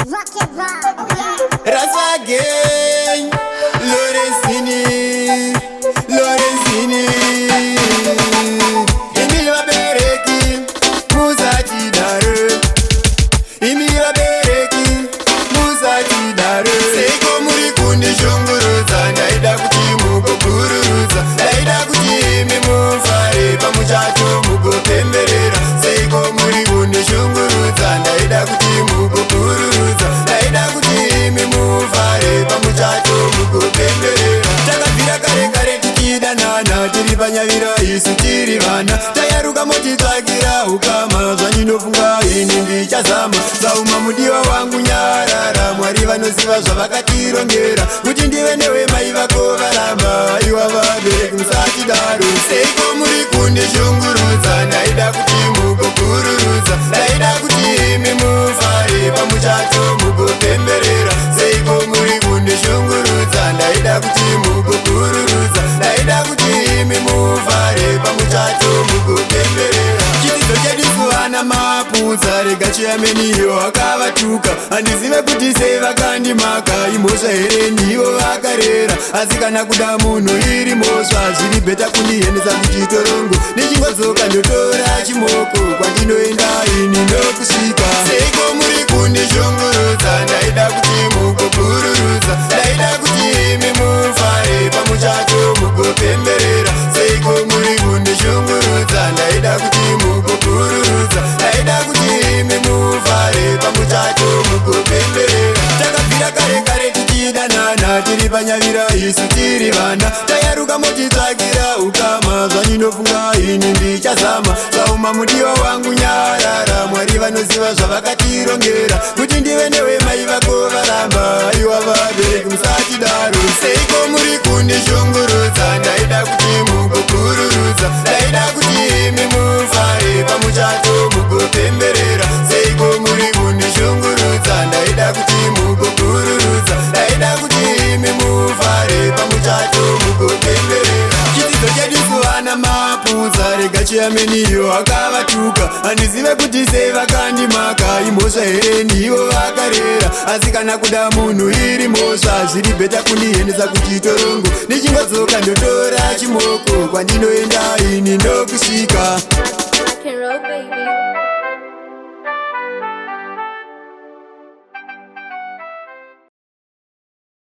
Rock and roll, yeah. Rasa gang, Lorenzini, Lorenzini. Imi vabereki, musatidaro. Imi vabereki, musatidaro. Seiko muri kundishungurudza? Ndaida kuti mugopururudza, ndaida kuti imi mufare pamuchato mugopemberera. Seiko muri kundishungurudza? Ndaida kuti mugopururudza, ndaida kuti imi mufare pamuchato mugopemberera. Takabvira kare kare tichidanana, tiri panyavira isu tiri vana. Tayaruka motitsvakira ukama, zvandinofunga ini ndichazama. Sauma mudiwa wangu, nyarara. Mwari vanoziva zvavakatirongera kuti ndive newe, mai vako varamba. Aiwa vabereki, musatidaro. Seiko muri kundishungurudza? Ndaida kuti mugopururudza, ndaida kuti imi mufare pamuchato mugopemberera. Seiko muri kundishungurudza? Ndaida kuti mugopururudza, ndaida kuti imi mufare pamuchato mugopemberera. Chidzidzo chedu vana mapudza, rega chiyameniyo akavatuka. Handizive kuti sei vakandimaka, imhosva here? Ndivo vakarera. Asi kana kuda munhu iri mhosva, zviri better kundiendesa kuchitorongo. Ndichingodzoka ndotora chimoko, kwandinoenda ini ndokusvika. Seiko muri kundishungurudza? Ndaida kuti mugopururudza, ndaida kuti imi mufare pamuchato mugopemberera. Seiko muri kundishungurudza? Ndaida kuti mugopururudza, ndaida kuti imi mufare pamuchato mugopemberera. Takabvira kare kare tichidanana, tiri panyavira isu tiri vana. Tayaruka motitsvakira ukama, zvandinofunga ini ndichazama. Sauma mudiwa wangu, nyarara. Mwari vanoziva zvavakatirongera kuti ndive newe, mai vako varamba. Aiwa vabereki, musatidaro. Seiko muri kundishungurudza? Ndaida kuti mugopururudza, ndaida kuti imi mufare pamuchato mugopemberera. Seiko muri kundishungurudza? Ndaida kuti mugopururudza, ndaida kuti imi mufare pamuchato mugopemberera. Chidzidzo chedu vana mapudza, rega chiyameniyo akavatuka. Handizive kuti sei vakandimaka, imhosva here? Ndivo vakarera. Asi kana kuda munhu iri mhosva, zviri better kundiendesa kuchitorongo. Ndichingodzoka ndotora chimoko, kwandinoenda ini ndokusvika. Rock and roll, baby.